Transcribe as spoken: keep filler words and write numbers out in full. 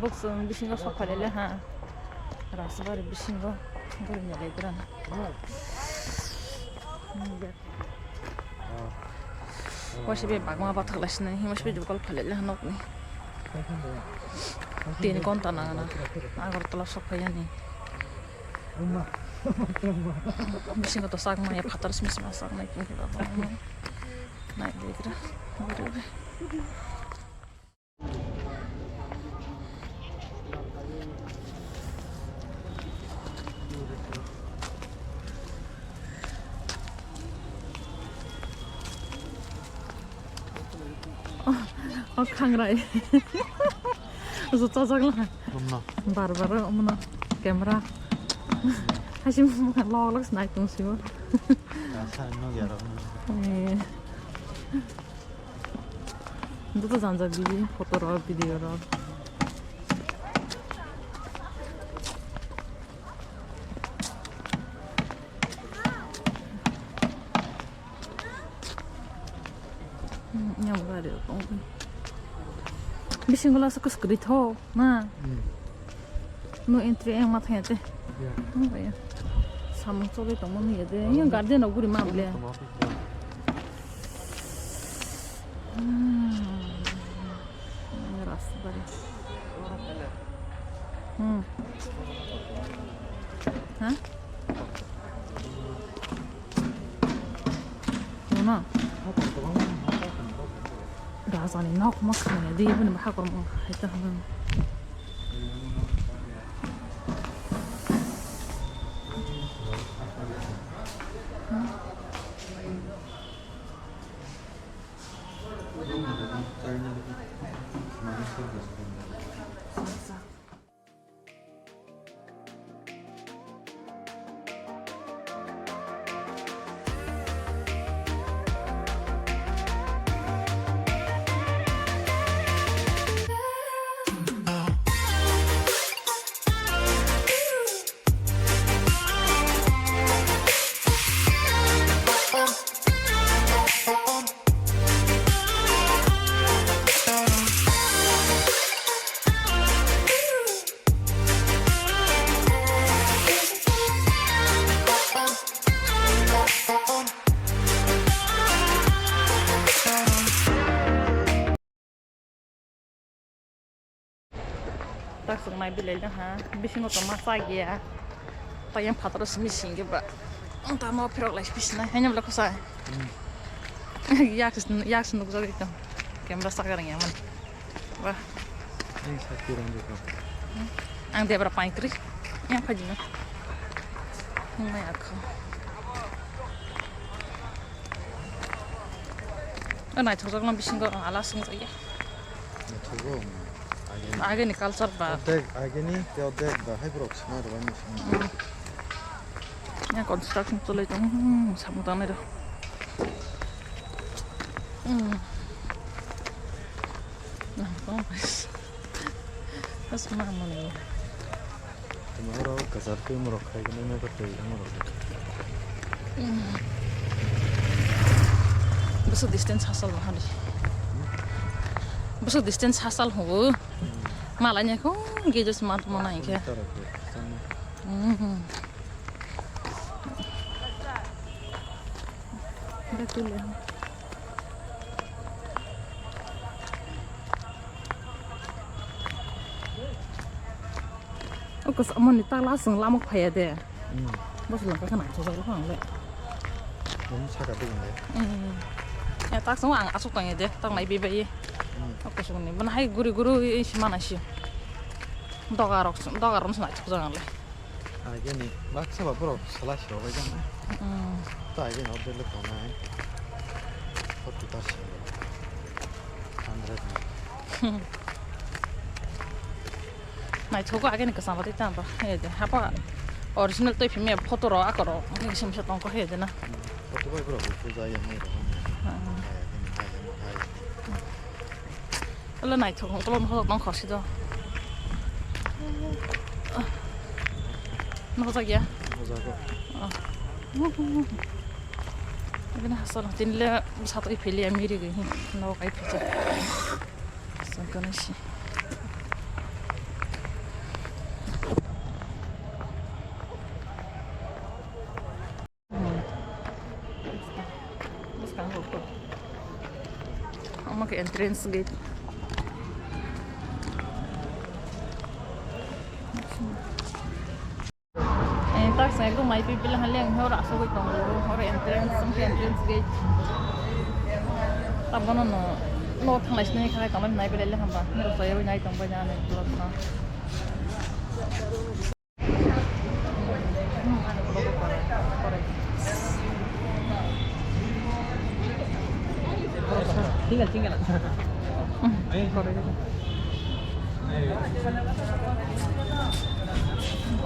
Bok chwng bisingo sok phailai le ha. Rasbari bisingo guri ni lai gran. Waisa be bagma bathak lai sinai, himai se video call phailai le ha nokni. Tin gonta nang na. Agartala sok phai yani. Bisingo to sak maya phatar simi simi sak nai kini ba. Nai de gra. O khangrai. Zo chajak la. Bar bar omono camera. Hasim log log snai tong sibo. Asa no yaro. Eh. Joto janjak bini photo rok, video rok. Hmm, yang gari rok tong. Bising gula sa kus kri tho, na. Hmm. No entry yang ma thaya te. Ya. Hmm, ya. Samung choli tong mani ya de. Yang garden rok guri ma ble. Tong office ya. Hmm. Rasta bari. Hmm. Ha? Bono? Rajani nok ma khani di bini hakor ma hai ta hwn. Tak sung nai bilai le ha, bisingo to ma cha gya. Ta yang phataro simi sing ba. Ta ma phirok lai simi sinai, hanya bla khosai. Yak yak nukjagwi tong. Camera sakar ya man. Wah. Ini satu orang juga. Ang debra pankri. Yang pajina. Ngai akho. O naithokjak no bisingo ala swngjak ya. Naithogo. Ageni culture ba. Odek ageni te odek ba hai borok swnai rwbaini swngo. Ya construction cholai tong samung tangnai rw. Nang tong. Asma mani. Tuma oro kwchar twi morok khai gwnwi mekar twi amo rok. Bwswk distance hasal bahari. Bwswk distance hasal hugo. Malai nai kho gejos mat mana hinkhe. O kwchangmani tala chwng lama phaiya de. Bwswk langkha kheno naithokjak le phano le. Omo saka de hinle. Ya tak chwng ang aswk tongya de, tak nai bebaiye. O kwchangmani bwna hai guri guri se mana se. Doga rok, doga rok se naithokjak ang le. Ageni baksa ba borok sala se rok bai jang. Ta ageni order le tongnai. Forty percent. Hundred. Naithogo ageni kwchangma tei tamo. He de, hapa original tei phimya photo rok ako rok. Ngi sim se tongkho he de na. Photo bai borok puja ya nai rok. Olo naithok, olo nohojak tong khorsi do. Nohojak ya? Nohojak. Ibini hasal tini le satwi phili ya miri gwi. Nohok ai phija. Sangkana si. Omo khe entrance gate. Eh, tak sa ekdom mai pi pila hale ang hor asugwi tongo, hor entrance, ang entrance gate. Tabono no, no thanglai sinai khai kamai nai belai le hamba, nero soyo nai tong bai na vlog na. Tinggal, tinggal.